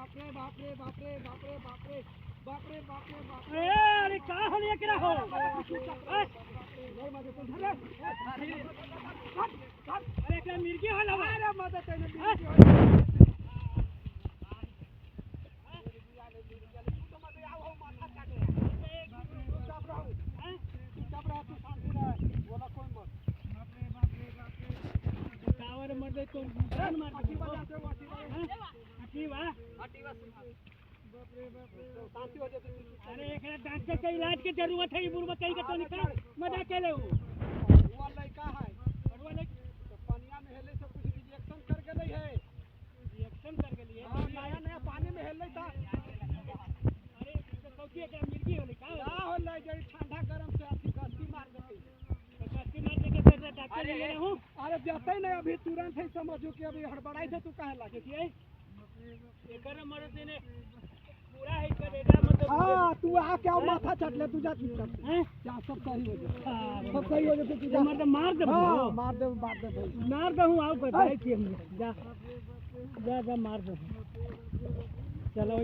बाप रे बाप रे बाप रे बाप रे बाप रे बाप रे बाप रे बाप रे। ए, अरे का होल एकरा हो? ए, अरे एकरा मिर्गी होल हवा। अरे मदद है हाँ? हैं? कावर मर दे तो जान मार दे। हैं? अटीवा? अरे एकरा डॉक्टर के इलाज के जरूरत है। ई बुढ़वा कहीं के तो निकाल मजाक के ले उ। बुढ़वा ले रिएक्शन कर गेलिए। नया नया पानी में हेलै था। अरे तो कौची एकरा मिर्गी होले का? का होलै जड़ी ठंडा गरम से अथी गस्ती मार देतै। तो कस्ती मार दे के फिर डॉक्टर ले ले हूं। अरे जतै नहीं अभी तुरंत है, समझो कि अभी हड़बड़ाई थे तू काहे लागे। देखिए एकर मरद ने पूरा है करेगा मतलब। हाँ तू आ के आओ, माथा चट ले तू, जा चुपचाप से। हैं? जा, सब सही हो जाए, हाँ, सब सही हो जाते तू जा। मर्द मार दे। हाँ मार दे, मार दे भाई। मार दहूँ आओ बताए कि हम जा जा जा मार दहूँ। चलो।